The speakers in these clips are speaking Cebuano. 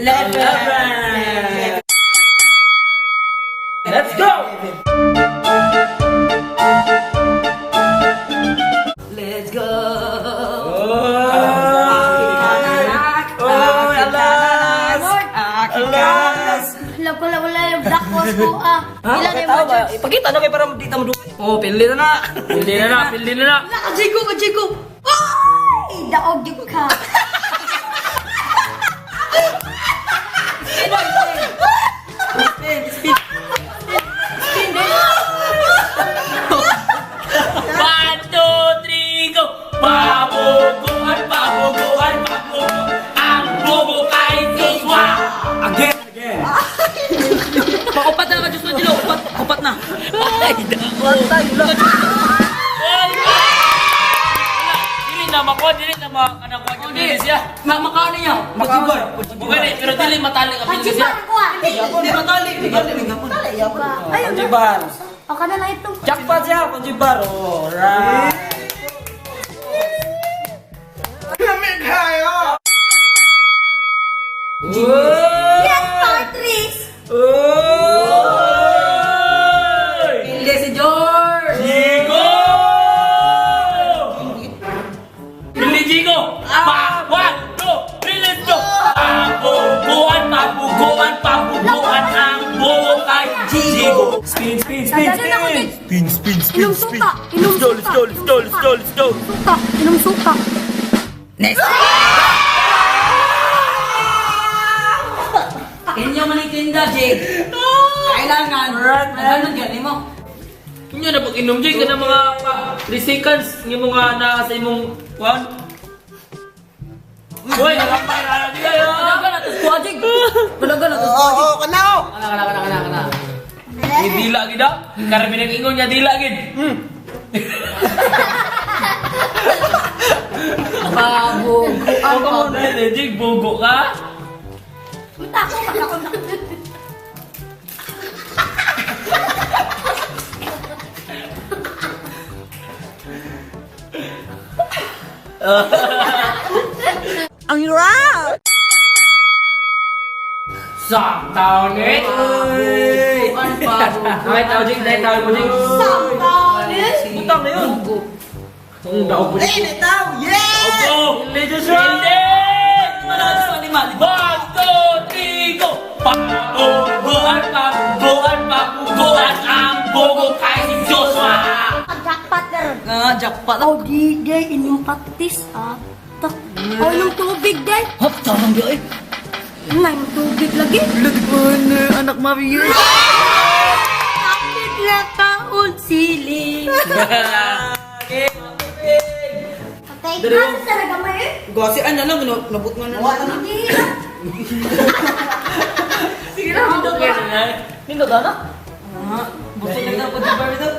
11. Let's go! Let's go! Oy! Alas! Alas! Wala wala wala yung black horse ko ah. Ilan yung Tao ba? budget? Ipakita na kay para di ta maduhay. Oh, pili na na. Pili na na, pili na na. Wala ka Jigo, ka Jigo. Ay! Daog jud ka. Spin, spin. Spin, din. 1, 2, 3, go! Pabuguan, pabuguan, pabuguan. Ang bugo kay Joshua! Again, again. Pakupat na ka Joshua Jilo. Upat, upat na. Ay, dako. Ay! Dili na makuha, dili na makanakuha yung bilis siya. Ma makaano niya? Pajibar. Bugani, pero dili matali ang bilis siya. Pajibar ko ah. Di matali. Di matali. Ayun. Pajibar. O ka na lang ito. Jackpot siya, pajibar. Alright. Yes, Patrice! Oy! Pili si George. Jigo! Pili Jigo! Pa! 1, 2, 3, let's go! Pabuguan, pabuguan, pabuguan ang bugo kay Jigo! Spin, spin, spin, Dadalhin ako spin. din. Spin, spin, spin, Inom spin. suka. Inom Let's go, let's suka. go, let's go, let's go, let's go! Suka. Inom suka. Next. Inyo man ang tinda, Jig. Kailangan. Kailangan gani mo. Inyo na pag-inom, Jig, ka ng mga 3 seconds ng mga na sa imong kwan. Uy, nakampay na na Dalaga na tos kuha, Jig. Dalaga na tos kuha, Jig. Oo, kanao! Kana, kana, kana, kana, kana. Di dila gid ah. Karami nang ingon nga dila gid. Pabuguan, Ako mo na Jig, bugo ka. Punta ako, ako na. Ang hirap! Saktaon eh. Pabuguan, pabuguan. Okay, tao Jig, dahil tao mo Jig. Samtaonin! Butang na yun. Ang daog mo. Ay, nitaw! Yeah! Go! Hindi! Hindi! Lima, lima. 1, 2, 3, go! Pabuguan, pabuguan, pabuguan ang bugo kay Joshua. Jackpot na ron. Ah, jackpot. Oh, di, di, inom patis, ah. Tak. Oh, inom tubig, di. Hop, tarang di ay. Inom tubig lagi. Lagman, anak Maria. Kapit na taon sili. Patay ka sa talaga may eh. Gasi, ano lang, nabot nga na lang. Hindi na. Sige na, nindot ka. Nindot na? Ah, busog na po di ba ito?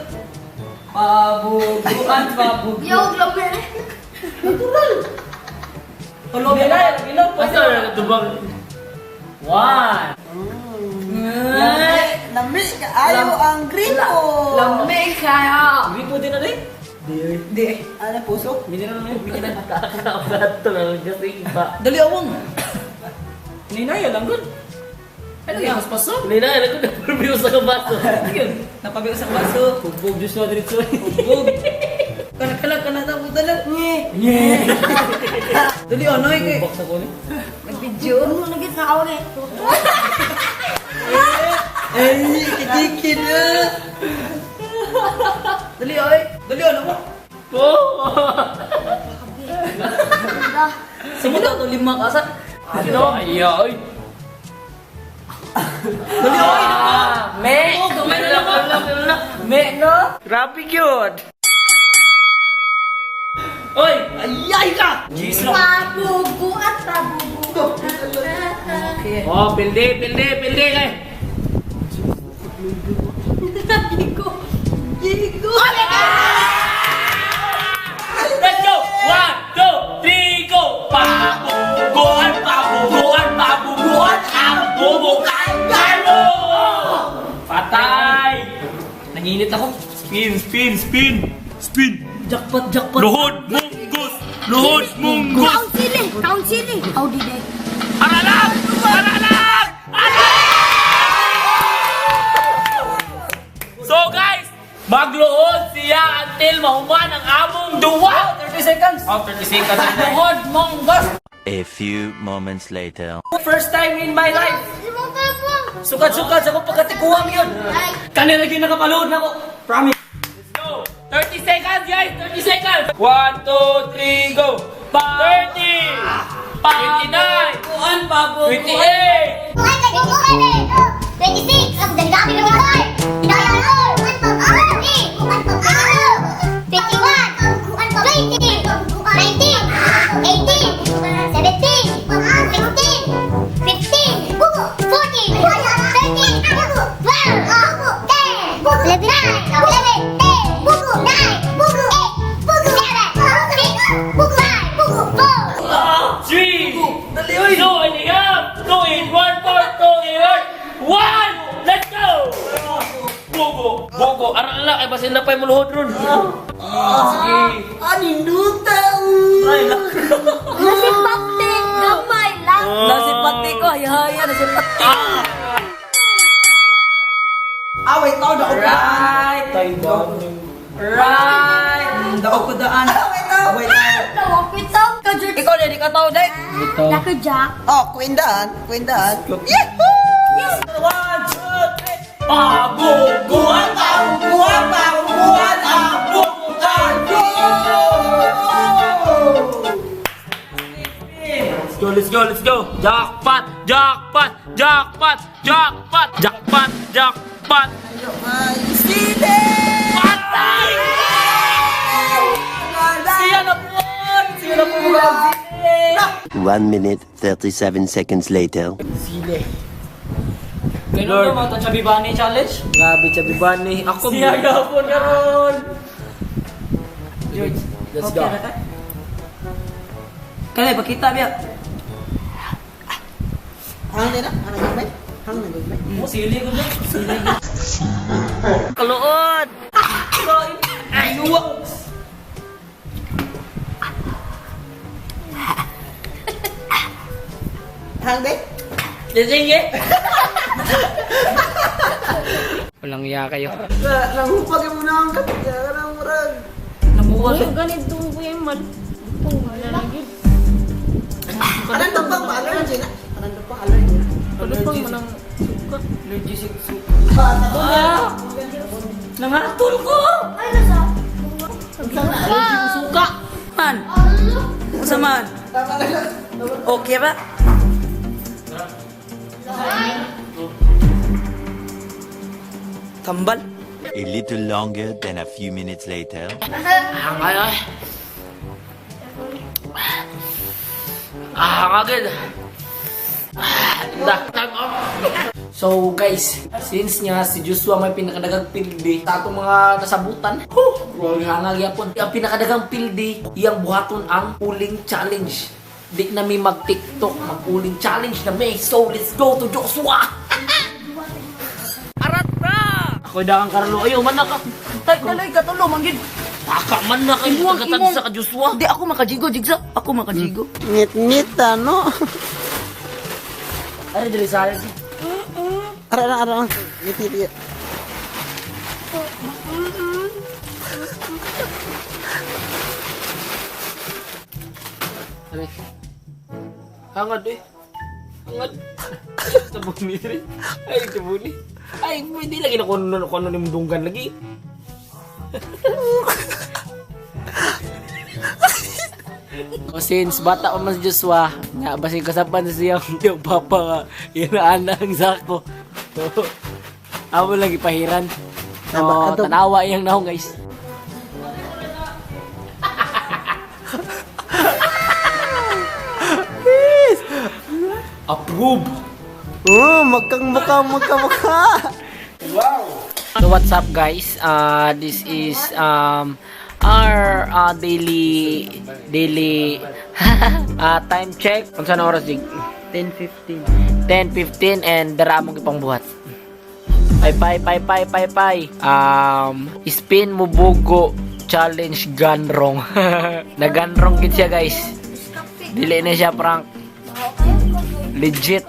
Pabuguan, pabuguan. Yo, grabe. Natural. Tulo Ila, ila, pasa na tubang. One. Lami kaayo ang gripo! Lamig kaya. Hindi po din na rin. Di. Ano, puso? Mineral na yun. Kakabato na lang kasi iba. Dali awang. Ninaya lang gud. Ano yung paso? Ninaya lang gud. Napabiyo sa kabaso. Yun, napabiyo sa baso. Hugbog Diyos na diretso. Hugbog. Kana kana kana ta puta lang. Nye. Dali ano eh. Box ako ni. Nag-video. Ano nagit na ako eh. Ay, kitikid! Dali oy. Dali ano mo? Oh! Sumuto to lima ka sa. Ano? Ay, ay. Dali oy. Me! Oh, gamay na lang. Me, no? Grabe gyud. Oy! Ayay ka. Jeez lang. Pabuguan, pabuguan. Okay. Oh, pildi, pildi, pildi kay. Gigo. Gigo. Let's go! 1, 2, 3, go! Pabuguan, pabuguan, pabuguan ang bugo kay Carlo! Patay! Nanginit ako. Spin, spin, spin! Spin! Jackpot, jackpot. Luhod munggus! Luhod munggus! Kaon sili, kaon sili. Aw di di. Aralam! Aralam! Oh, 30 seconds. Tuhod monggas. A few moments later. First time in my life. Sukad-sukad sa akong pagkatikuwang yun. Kanila lagi nakapaluhod na ako. Promise. Let's go. 30 seconds, guys. 30 seconds. 1, 2, 3, go. 30. 29. Kuan pa po. 28. 3, 2 and a half, 2 in 1, 4, 2 in 1, 1! Let's go! Bugo, bugo, aral lang, ay basin na pa'y muluhod ron. Sige. Aninduta. Nasipati, gamay lang. Nasipati ko, hayahaya, nasipati. Ah, wait, tao, dako Right. Right. Dako ko daan. Wait, tao. Wait, tao. Tawag ko ka, Ikaw na, di ka tao, Dek. Dako, Jack. Oh, queen daan. Queen daan. Yahoo! 1, 2, 3. Pabuguan, Pabuguan, pabuguan, pabuguan, go! Let's go, let's go, let's go. Jackpot, jackpot, jackpot, jackpot, jackpot, jackpot. Ay, sile! Patay! Siya na po! Siya na po mga 1 minute, 37 seconds later. Ganun ba mga Chubby Bunny challenge? Grabe, Chubby Bunny. Ako, Siya gapon karon. George, Let's go. Okay, na ka? Kaya, pakita biya. Hang na, hang na gugmay. Hang na gugmay. Mo sili ko ba? Sili. Kaluod. Ay, luwa. Hang de. Sige. Walang iya kayo. Nangupag yung muna ang kat. Kanang murag. Namuha Uy, ganito ko yung mal. Lalagid. Kanang tupang pa allergy na. Kanang tupang allergy na. Kalupang mo ng suka. Allergy sa suka. Ah! Nangatol ko! Ay, nasa. Suka! Man! Usa man? Okay ba? Tambal. A little longer than a few minutes later. Hangay ay. Ah, hangagin. Ah, time off. So guys, since nga si Joshua may pinakadagang pildi sa atong mga nasabutan, huh, grabe hangag yapon. Ang pinakadagang pildi, iyang buhaton ang uling challenge. Di na mi mag-TikTok, mag-uling challenge na may. So let's go to Joshua! Arat na! Ako daang Carlo, ayo man na ka. Tay, daloy katulo, manggid. Taka man na kayo, Imuwang, tagatag imuwang. sa ka Joshua. Di ako makajigo, jigsa. Ako makajigo. Ngit-ngit ano. Ari dili sa akin. Ara ara ara. Ngit-ngit. Ari. Hangad eh. Hangad. Tabuni rin. Ay, tabuni. Ay, hindi lagi na kuno kuno ni mundunggan lagi. O since bata pa man si Joshua, nga basin kasapan sa siyang yung papa nga, inaan ang sako. So, amo lang ipahiran. So, tanawa iyang naong guys. Approve! Oh, magkang mukha, magkamukha. So what's up, guys? This is our daily daily time check. Unsa na oras dig? 10:15. 10:15 and dara among ipangbuhat. Pay pay pay pay pay pay. Spin mo bugo challenge gun wrong. Na gun wrong gid siya, guys. Dili na siya prank. Legit.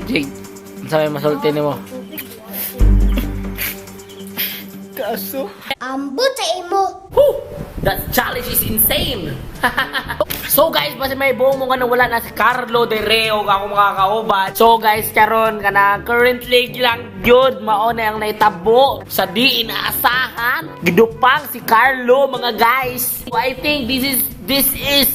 Jig, unsa may masulti nimo? Ambot sa imo. Whew! That challenge is insane. So guys, basta may buong mo nga wala na si Carlo De Reo nga akong mga kauban. So guys, karon kana currently lang gyud mao na ang naitabo sa di inaasahan. Gidupang si Carlo, mga guys. So, I think this is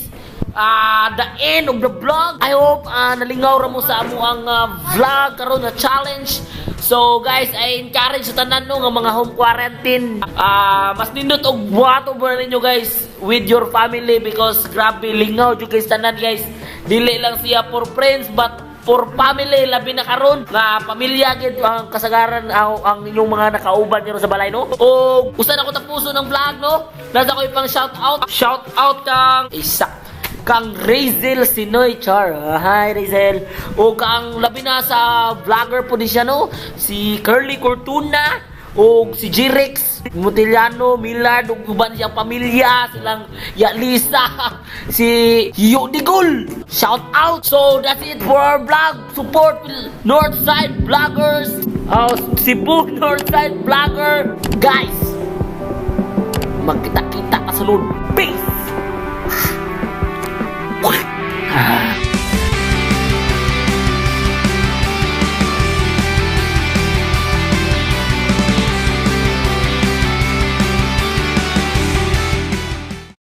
the end of the vlog. I hope nalingaw ra mo sa amo ang vlog karon na challenge. So guys, I encourage sa tanan, no, nga mga home quarantine. Mas nindot og buhato mo na ninyo, guys, with your family because grabe lingaw jud guys tanan, guys. Dili lang siya for friends but for family, labi na karon nga pamilya gid ang kasagaran ang inyong mga nakauban karon sa balay, no. O usa na ko tapuso ng vlog, no. Nasa ko ipang shout out. Shout out kang isa kang Razel Sinoy Char. Hi, Razel. O kang labi na sa vlogger po din siya, no. Si Curly Cortuna o si Jirex Mutiliano, Millard, ug uban siyang pamilya, silang Ya Lisa, si Hiyo Digol. Shout out. So that's it for our vlog. Support Northside Vloggers. Cebu Northside Vlogger. Guys, magkita-kita kasunod. Peace! Ah.